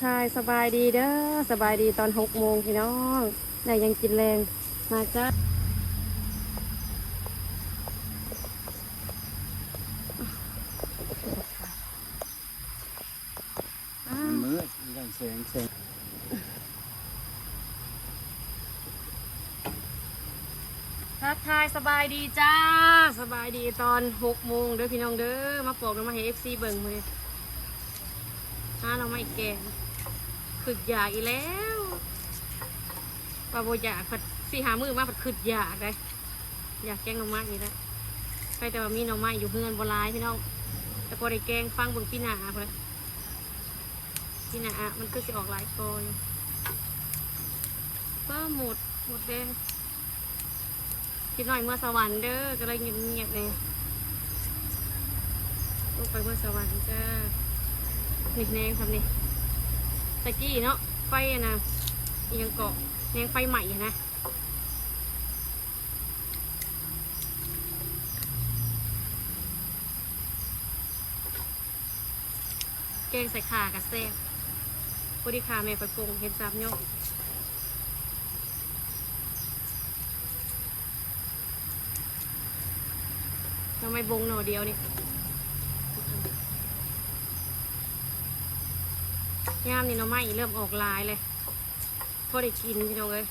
ทายสบายดีเด้อ สบายดีตอนหกโมงพี่น้อง ได้หยังกินแลง มาจ้า มันมืด มันแสง แสง ทักทายสบายดีจ้า สบายดีตอนหกโมงเด้อพี่น้องเด้อ มาปอกหน่อไม้ให้ เอฟซี เบิ่งมื้อนี้ หาหน่อไม้แกง คิดอยากอีกแล้ว ว่าบ่อยาก พัดสี่ห้ามื้อมา พัดคิดอยากเด้ อยากแกงหน่อไม้อีกแล้ว ใครแต่ว่ามีหน่อไม้อยู่เฮือนบ่หลายพี่น้อง แต่พอได้แกงฟังเบิ่งปีหน้าพุ้นแหละ ปีหน้ามันคือสิออกหลายกออยู่ ก็หมด หมดแดง เด็กน้อยเมือสวรรค์เด้อ ก็เลยเงียบๆ แหน่ ลูกไปเมือสวรรค์จ้า นี่แหนงซำนี่ ตะกี้เนาะ ไฟอันน่ะ อีหยังเกาะ แหนงไฟไหม้หั้นนะ แกงใส่ข่าก็แซ่บ พอดีข่าแม่ข้อยปง เห็นสามยอด หน่อไม้บงหน่อเดียวนี่ ยามนี้หน่อไม้เริ่มออกหลายเลย พอได้กินพี่น้องเอ้ย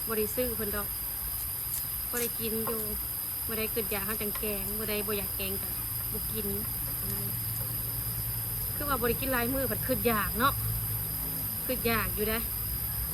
บ่ได้ซื้อเพิ่นดอก พอได้กินอยู่ มื้อใดคิดอยากเฮาจั่งแกง มื้อใดบ่อยากแกงก็บ่กิน คือว่าบ่ได้กินหลายมื้อ พัดคิดอยากเนาะ คิดอยากอยู่เด้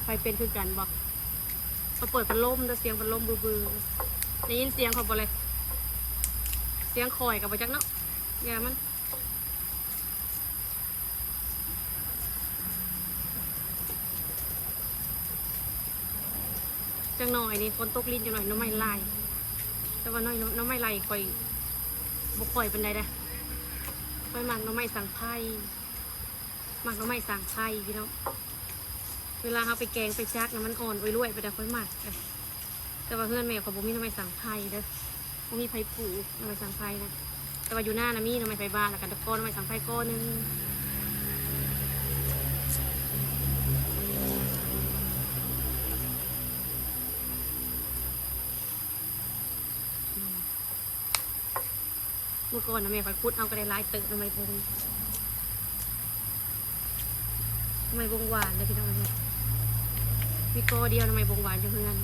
ใครเป็นคือกันบ่ เขาเปิดพัดลม แต่เสียงพัดลมบือๆ ได้ยินเสียงเขาบ่เลย เสียงข่อยก็บ่จักเนาะ อย่ามัน จักหน่อยนี่ฝนตกลิ้นจักหน่อย หน่อไม้ไหล แต่ว่าหน่อ หน่อไม้ไหลข้อยบ่ค่อยปานใดเด้ ข้อยมักหน่อไม้สังไพร มักหน่อไม้สังไพรพี่น้อง เวลาเฮาไปแกงไปจักน่ะ มันอ่อนอ้วยๆ ไปแต่ข้อยมักเด้ แต่ว่าเฮือนแม่ข้อยบ่มีหน่อไม้สังไพรเด้อ บ่มีไผปลูกหน่อไม้สังไพรนะ แต่ว่าอยู่นาน่ะมีหน่อไม้ไผบ้าน แล้วก็กอหน่อไม้สังไพรกอหนึ่ง เมื่อก่อนน่ะแม่ข้อยขุดเอาก็ได้หลายเติบหน่อไม้บง หน่อไม้บงหวานเด้อพี่น้อง มีกอเดียวหน่อไม้บงหวานอยู่เฮือน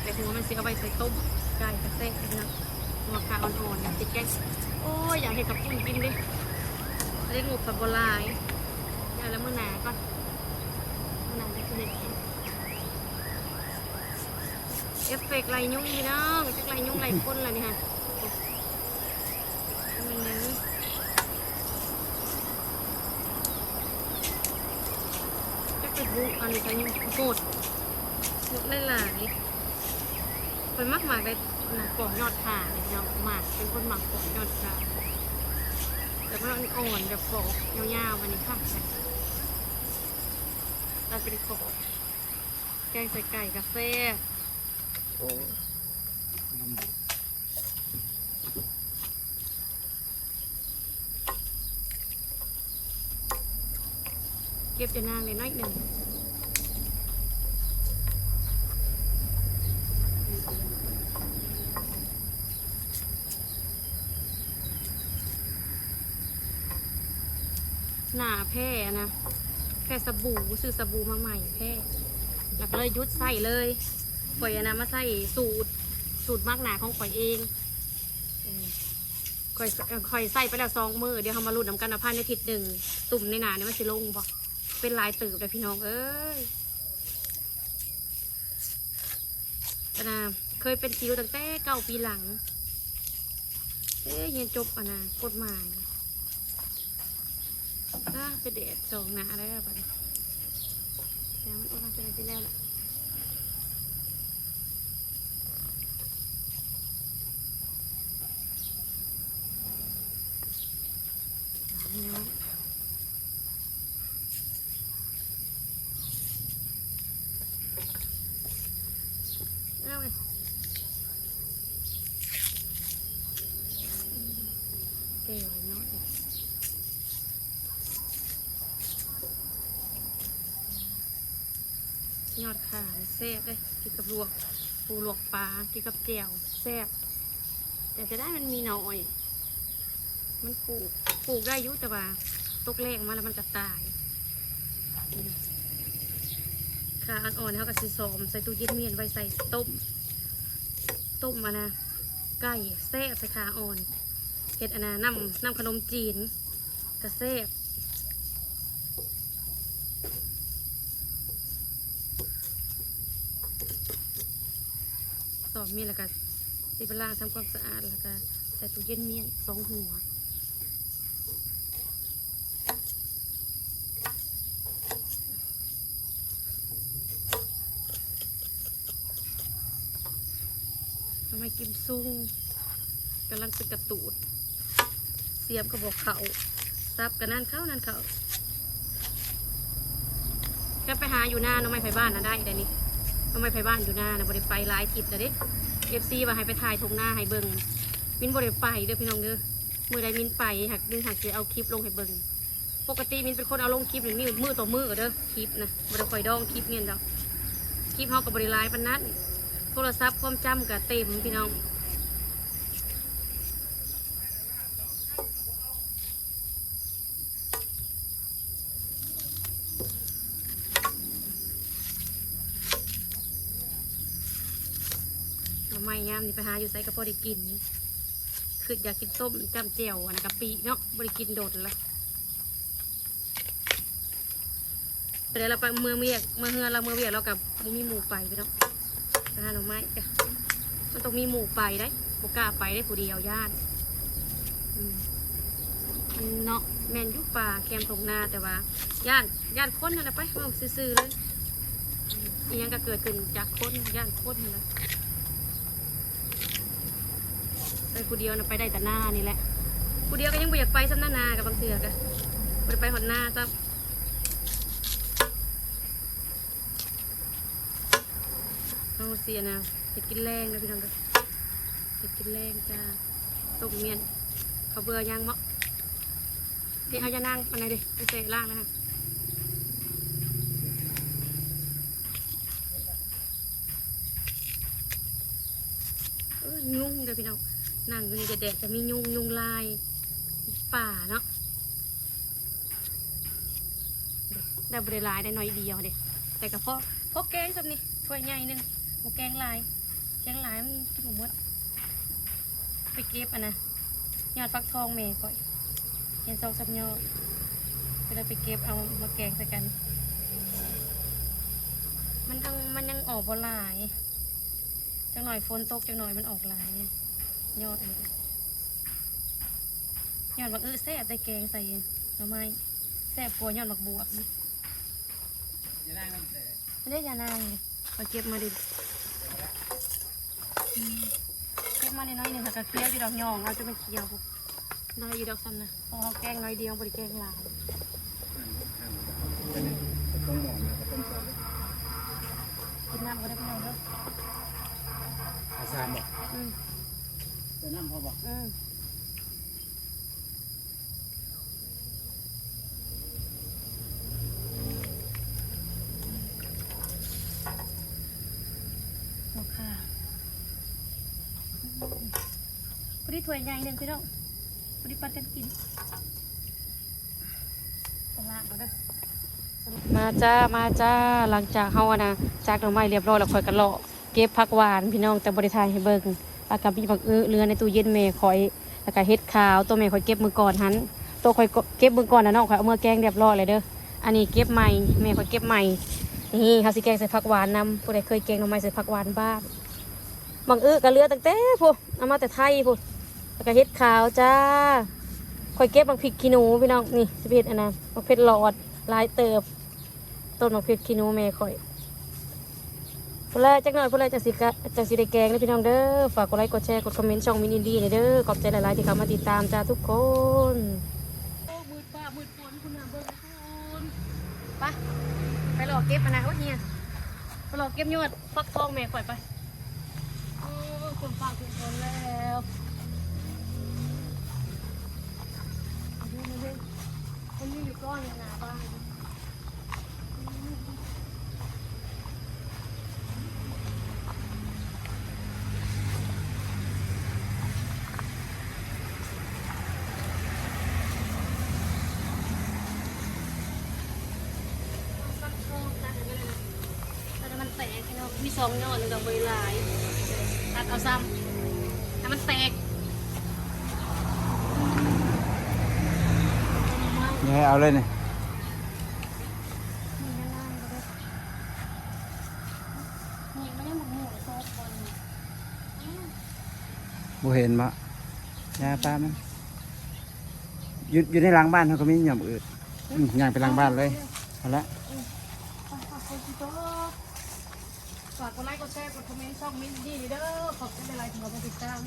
แต่หัวมันสิเอาไว้ใส่ต้มไก่กะแซ่บนะ หัวขาอ่อนๆ นะ สิแกง โอ้ย อยากเฮ็ดข้าวปุ้นกินเด้ อันนี้งบก็บ่หลาย เอาละมื้อหน้าก่อน มื้อหน้าจะสิเฮ็ดกิน เอฟเฟกต์ไล่ยุงพี่น้อง จักไล่ยุงไล่คนล่ะนี่ฮะ มันหยัง จักไปบุ อันนี้ก็หมด หมดหลายๆ ข้อยมักหมากได้ หมากปอกยอดข่านี่พี่น้อง หมาก เป็นคนมักปอกยอดข่า แต่มันอ่อนๆ แบบปอกยาวๆ อันนี้ค่ะ ตัดเป็นขอบ แกงใส่ไก่ก็แซ่บ โอ้ เก็บจะนางได้น้อยหนึ่ง หน้าแพ้นะ แพ้สบู่ ซื้อสบู่มาใหม่แพ้ แล้วก็เลยหยุดใช้เลย ข้อยอันนั้นมาใช้สูตร สูตรมาร์กหน้าของข้อยเอง เออ ข้อย เอ่อ ข้อยใช้ไปแล้วสองมื้อ เดี๋ยวเรามาลุ้นนำกันว่าภายในอาทิตย์หนึ่ง ตุ่มในหน้านี่มันสิลงบ่ ປັນຫຼາຍເຕີບເດ້ພີ່ນ້ອງເອີຍ. ອັນນ່າ ເຄີຍເປັນສິວຕັ້ງແຕ່ເກົ້າປີຫຼັງ. ເອີ ຮຽນຈົບອັນນ່າ ກົດໝາຍ. ອາ ໄປແດດສອງໜ້າແລ້ວບັດນີ້ ຢ່າງມັນອອກມາເປັນອັນຊິແລ້ວລະ. ແກ່ແລ້ວເນາະ. ຍອດຂ່າແຊບເດ້ ກິນກັບລວກປູ ລວກປາ ກິນກັບແຈ່ວແຊບ. ແຕ່ເສຍດາຍມັນມີໜ້ອຍ ມັນປູກ ປູກໄດ້ຢູ່ ແຕ່ວ່າຕົກແລ້ງມາແລ້ວມັນກະຕາຍ. ອືມ ຂ່າອ່ອນໆ ເຮົາກະຊິຊອມໃສ່ຕູ້ເຢັນມ້ຽນໄວ້ໃສ່ຕົ້ມ ຕົ້ມອັນນ່າ ໄກ່ແຊບໃສ່ຂ່າອ່ອນ. ເຮັດອັນນ່າ ນ້ຳ ນ້ຳຂະໜົມຈີນ ກະແຊບ. ຊອມມ້ຽນແລ້ວກະຊິໄປລ້າງທຳຄວາມສະອາດ ແລ້ວກະໃສ່ຕູ້ເຢັນມ້ຽນສອງຫົວ. ໜໍ່ໄມ້ກິມຊຸງ ກຳລັງຊິກະຕູດ ສຽມກະບໍ່ເຂົ້າ ສັບກະນັ້ນເຂົ້ານັ້ນເຂົ້າ. ຄັນໄປຫາຢູ່ນາໜໍ່ໄມ້ໄຜບ້ານນະໄດ້ໄດ໋ນີ້ ໜໍ່ໄມ້ໄຜບ້ານຢູ່ນານະ ບໍ່ໄດ້ໄປຫຼາຍທິດແລ້ວເດ້. ເອັຟຊີວ່າໃຫ້ໄປຖ່າຍທົ່ງນາໃຫ້ເບິ່ງ ມິນບໍ່ໄດ້ໄປເດີພີ່ນ້ອງເດີ. ມື້ໃດມິນໄປຫາກ ມິນຫາກຊິເອົາຄລິບລົງໃຫ້ເບິ່ງ. ປົກກະຕິມິນເປັນຄົນເອົາລົງຄລິບນີ້ມື້ຕໍ່ມື້ເດີ ຄລິບນະ ບໍ່ໄດ້ຄ່ອຍດອງຄລິບມິນດອກ. ຄລິບເຮົາກະບໍ່ໄດ້ຫຼາຍປານນັ້ນ ໂທລະສັບຄວາມຈຳກະເຕັມພີ່ນ້ອງ. ໜໍ່ໄມ້ຍາມນີ້ໄປຫາຢູ່ໃສກະພໍໄດ້ກິນ. ຄຶດຢາກກິນຕົ້ມຈ້ຳແຈ່ວອັນກະປິເນາະ ບໍ່ໄດ້ກິນດົນລະ. ໄປແລ້ວ ລາວໄປເມືອວຽກ ເມືອເຮືອນລາວ ເມືອວຽກລາວກະບໍ່ມີໝູ່ໄປພີ່ນ້ອງ. ໄປຫາໜໍ່ໄມ້ກະ ມັນຕ້ອງມີໝູ່ໄປໄດ໋ ບໍ່ກ້າໄປໄດ໋ຜູ້ດຽວ ຢ້ານ. ອືມ ມັນເນາະ ແມ່ນຢູ່ປ່າແຄມທົ່ງນາ ແຕ່ວ່າຢ້ານ ຢ້ານຄົນຫັ້ນແຫຼະ ໄປເວົ້າຊື່ໆເລີຍ. ອີ່ຫຍັງກະເກີດຂຶ້ນຈາກຄົນ ຢ້ານຄົນຫັ້ນແຫຼະ. ໄປຜູ້ດຽວນະ ໄປໄດ້ແຕ່ນານີ້ແຫຼະ. ຜູ້ດຽວກະຍັງບໍ່ຢາກໄປຊ້ຳນະ ນາກະບາງເທື່ອກະບໍ່ໄດ້ໄປຮອດນາຊ້ຳ. ເຮົາຊິອັນນ່າ ເຮັດກິນແລງເດີພີ່ນ້ອງເດີ ເຮັດກິນແລງຈ້າ. ຕົ້ມມ້ຽນ ເຂົ້າເບື່ອຍັງເນາະ. ເດ ເອົາຢານາງອັນໃດເດ ໄປໃສ່ລ້າງແລ້ວຫັ້ນ. ເອີ ຍຸງເດີພີ່ນ້ອງ ນັ່ງຢູ່ນີ້ແດດໆ ກະມີຍຸງ ຍຸງລາຍປ່າເນາະ. ໄດ້ບໍ່ໄດ້ຫຼາຍໄດ໋ ໜ້ອຍດຽວເດ ແຕ່ກະພໍ ພໍແກງສ່ຳນີ້ ຖ້ວຍໃຫຍ່ໜຶ່ງ ບໍ່ແກງຫຼາຍ ແກງຫຼາຍມັນກິນບໍ່ໝົດ. ໄປເກັບອັນນະ ຍອດຟັກທອງແມ່ຂ້ອຍ ເຫັນສອງສາມຍອດ ກະເລີຍໄປເກັບເອົາມາແກງໃສ່ກັນ. ມັນຍັງ ມັນຍັງອອກບໍ່ຫຼາຍ ຈັກໜ້ອຍຝົນຕົກ ຈັກໜ້ອຍມັນອອກຫຼາຍ ຍອດອັນນີ້. ຍອດບັກອຶແຊບໄດ໋ ແກງໃສ່ໜໍ່ໄມ້ ແຊບກວ່າຍອດບັກບວບອີກ. ອັນນີ້ຢານາງ ຂ້ອຍເກັບມາເດ ອືມ ເກັບມາໄດ້ໜ້ອຍໜຶ່ງ ແລ້ວກະຂຽວຢູ່ດອກ ຍ່ອງເອົາຈົນມັນຂຽວ ໄດ້ຢູ່ດອກຊ້ຳນະ ເພາະເຮົາແກງໜ້ອຍດຽວ ບໍ່ໄດ້ແກງຫຼາຍ. ຕົ້ມໝໍ້ນະ ຕົ້ມຊອຍ ກິນນ້ຳກະໄດ້ພີ່ນ້ອງເດີ. ເອົາຊາມບໍ່? ອືມ ໃສ່ນ້ຳພໍບໍ່? ອືມ. ບໍ່ຄ່າ ພໍດີຖ້ວຍໃຫຍ່ໜຶ່ງພີ່ນ້ອງ ພໍດີປັນກັນກິນ. ໄປລ້າງກ່ອນເດີ. ມາຈ້າ ມາຈ້າ ຫຼັງຈາກເຮົາອັນນະ ຈັກໜໍ່ໄມ້ລຽບຮ້ອຍແລ້ວ ຂ້ອຍກະເລາະ ເກັບຜັກຫວານພີ່ນ້ອງ ແຕ່ບໍ່ໄດ້ຖ່າຍໃຫ້ເບິ່ງ. ແລ້ວກະມີບັກອຶເຫຼືອໃນຕູ້ເຢັນແມ່ຂ້ອຍ ແລ້ວກະເຫັດຂາວ ໂຕແມ່ຂ້ອຍເກັບມື້ກ່ອນຫັ້ນ ໂຕຂ້ອຍເກັບມື້ກ່ອນນະເນາະ ຂ້ອຍເອົາເມືອແກງລຽບຮ້ອຍແລ້ວເດີ. ອັນນີ້ເກັບໃໝ່ ແມ່ຂ້ອຍເກັບໃໝ່. ນີ້ເຮົາຊິແກງໃສ່ຜັກຫວານນຳ. ຜູ້ໃດເຄີຍແກງໜໍ່ໄມ້ໃສ່ຜັກຫວານບ້າງ? ບັກອຶກະເຫຼືອຕັ້ງແຕ່ພຸ້ນ ເອົາມາແຕ່ໄທພຸ້ນ. ແລ້ວກະເຫັດຂາວຈ້າ. ຂ້ອຍເກັບບັກພິກຂີ້ໜູພີ່ນ້ອງ. ນີ້ຊິໄປເຮັດອັນນັ້ນ ບັກເຜັດຫຼອດຫຼາຍເຕີບ. ຕົ້ນບັກເຜັດຂີ້ໜູແມ່ຂ້ອຍ. ພຸ້ນແຫຼະ ຈັກໜ້ອຍພຸ້ນແຫຼະ ຈັ່ງຊິກະ ຈັ່ງຊິໄດ້ແກງເດີພີ່ນ້ອງເດີ. ຝາກກົດໄລ ກົດແຊ ກົດຄອມເມັນຊ່ອງມິນອິນດີແດ່ເດີ. ຂອບໃຈຫຼາຍໆທີ່ເຂົ້າມາຕິດຕາມຈ້າທຸກຄົນ. ໂອ້ ມືດຟ້າມືດຝົນພຸ້ນນະ ເບິ່ງພຸ້ນ. ໄປ ໄປຫຼໍ່ເກັບຫັ້ນນະ. ໂອ້ຍ ເຮຍ ໄປຫຼໍ່ເກັບຍອດຟັກທອງແມ່ຂ້ອຍໄປ. ໂອ້ ຝົນຟ້າຝົນຝົນແລ້ວ. ເອົາເດີ ເອົາເດີ ມັນມີຢູ່ກ້ອນໜຶ່ງໜ້າບ້ານ. ຕັດໃຫ້ມັນແຕກພີ່ນ້ອງ ມີສອງຍອດ ດອກບໍ່ຫຼາຍ ຕັດເອົາຊ້ຳໃຫ້ມັນແຕກ. ນີ້ໃຫ້ເອົາເລີຍນີ້. ນີ້ມັນຍັງບໍ່ຮູ້ ບໍ່ເຫັນບໍ? ຢ່າປະມັນ. ຢູ່ ຢູ່ໃນຫຼັງບ້ານເຮົາກໍມີຫຍ້ອມອຶດ. ອືມ ຍ່າງໄປຫຼັງບ້ານເລີຍ. ເອົາລະ. ອືມ ໄປ ໄປ ຝົນຊິຕົກ. ຝາກກົດໄລ ກົດແຊ ກົດຄອມເມັນຊ່ອງມິນດີເດີ. ຂອບໃຈຫຼາຍໆທີ່ເຂົ້າມາຕິດຕາມ.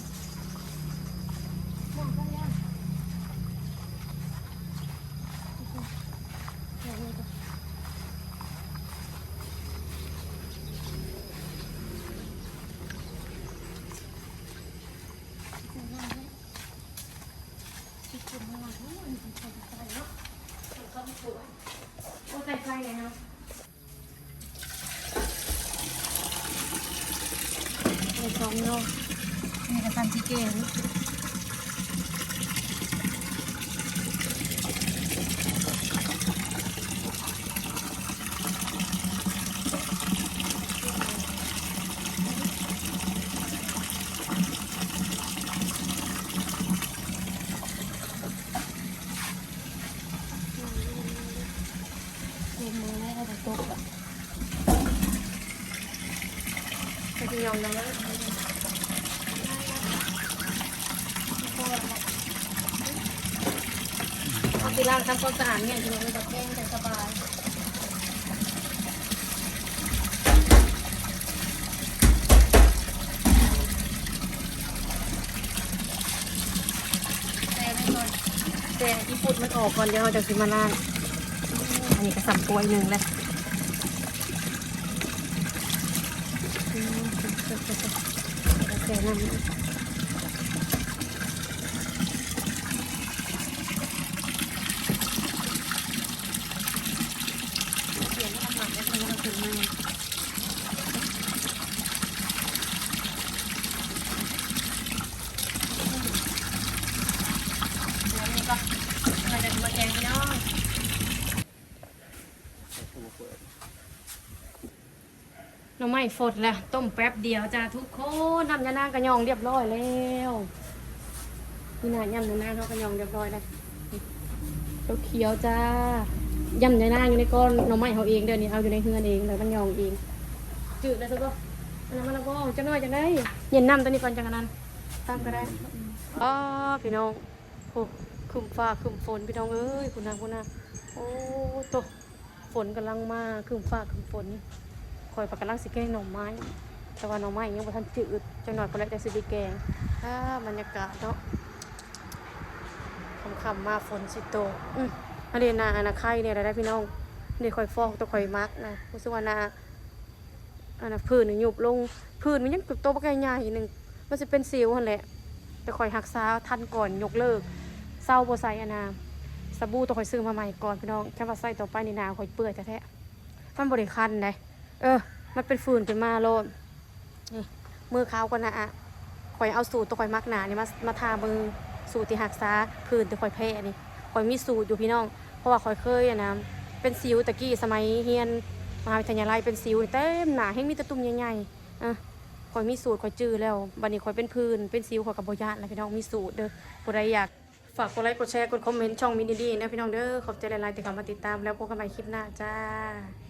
ໂອ້ ໃສ່ໄຟແລ້ວ. ໄດ້ສອງໜໍ່ ນີ້ກະຊ້ຳຊິແກງ. ລົມມາແລ້ວ ຝົນຕົກແລ້ວ. ເຮົາຊິຫຍ້ອມນຳ ເຮົາຊິລ້າງທຳຄວາມສະອາດແມ່ນ ພີ່ນ້ອງເອີຍ ແກງໄດ້ສະບາຍ. ແຕ່ນີ້ກ່ອນ ແຕ່ອີ່ຝຸ່ນມັນອອກກ່ອນ ດຽວເຮົາຈັ່ງຊິມາລ້າງ. ອັນນີ້ກະສຳກວຍໜຶ່ງແຫຼະ. ແຊ່ນ້ຳ. ໜໍ່ໄມ້ຟົດແລ້ວ ຕົ້ມແປັບດຽວຈ້າທຸກຄົນ. ນ້ຳຍານາງກະຫຍ້ອງລຽບຮ້ອຍແລ້ວ. ນີ້ນະ ນ້ຳຍານາງເຮົາກະຫຍ້ອງລຽບຮ້ອຍແລ້ວ. ຂຽວໆຈ້າ. ນ້ຳຍານາງຢູ່ໃນກ້ອນໜໍ່ໄມ້ເຮົາເອງເດີນີ້ ເອົາຢູ່ໃນເຮືອນເອງ ແລ້ວມັນຫຍ້ອງເອງ. ຈືດແລ້ວຊະບໍ່? ອັນນັ້ນມັນບໍ່ ຈັກໜ້ອຍຈັ່ງໃດ ເຢັນນ້ຳໂຕນີ້ກ່ອນ ຈັ່ງອັນນັ້ນ ຕຳກະໄດ້. ອໍ ພີ່ນ້ອງ ໂອ້ ຄຶ້ມຟ້າຄຶ້ມຝົນ ພີ່ນ້ອງເອີຍ ພຸ້ນນະ ພຸ້ນນະ. ໂອ້ໂຕ ຝົນກຳລັງມາ ຄຶ້ມຟ້າຄຶ້ມຝົນ. ຂ້ອຍພາກຳລັງຊິແກງໜໍ່ໄມ້ ແຕ່ວ່າໜໍ່ໄມ້ຍັງບໍ່ທັນຈືດ ຈັກໜ້ອຍພຸ້ນແຫຼະຈັ່ງຊິໄດ້ແກງ. ອາ ບັນຍາກາດເນາະ ຄ່ຳໆມາຝົນຊິຕົກ. ອື ອັນນີ້ນາ ອັນນາໄຂ່ແດ່ລະໄດ໋ພີ່ນ້ອງ. ນີ້ຂ້ອຍຟອກໂຕຂ້ອຍໝັກນະ ຮູ້ສຶກວ່ານາ ອັນນາ ຜື່ນຍຸບລົງ ຜື່ນມັນຍັງໂຕບັກໃຫຍ່ໆໜຶ່ງ ມັນຊິເປັນສິວຫັ້ນແຫຼະ. ແຕ່ຂ້ອຍຮັກສາທັນກ່ອນຍົກເລີກ ເຊົາບໍ່ໃສ່ອັນນາ ສະບູໂຕຂ້ອຍຊື້ມາໃໝ່ກ່ອນ ພີ່ນ້ອງ. ຄັນວ່າໃຊ້ຕໍ່ໄປນີ້ໜ້າຂ້ອຍເປື່ອຍແທ້ໆ ມັນບໍ່ໄດ້ຄັນໃດ. ເອີ ມັນເປັນຝື່ນຂຶ້ນມາໂລດ. ນີ້ ມືຂາວກ່ອນນະອະ. ຂ້ອຍເອົາສູດໂຕຂ້ອຍມັກໜ້ານີ້ມາ ມາທາມື ສູດທີ່ຮັກສາຜື່ນທີ່ຂ້ອຍແພ້ນີ້. ຂ້ອຍມີສູດຢູ່ພີ່ນ້ອງ ເພາະວ່າຂ້ອຍເຄີຍອັນນະ ເປັນສິວຕະກີ້ ສະໄໝຮຽນມະຫາວິທະຍາໄລ ເປັນສິວນີ້ເຕັມໜ້າ ແຮ່ງມີແຕ່ຕຸ່ມໃຫຍ່ໆ. ອາ ຂ້ອຍມີສູດ ຂ້ອຍຈື່ແລ້ວ. ບັດນີ້ຂ້ອຍເປັນຜື່ນເປັນສິວ ຂ້ອຍກະບໍ່ຢ້ານລະພີ່ນ້ອງ ມີສູດເດີ. ຜູ້ໃດຢາກ ຝາກກົດໄລກ໌ ກົດແຊ ກົດຄອມເມັນຊ່ອງມິນອິນດີ້ເດີພີ່ນ້ອງເດີ. ຂອບໃຈຫຼາຍໆທີ່ເຂົ້າມາຕິດຕາມ ແລ້ວພົບກັນໃໝ່ຄລິບໜ້າຈ້າ.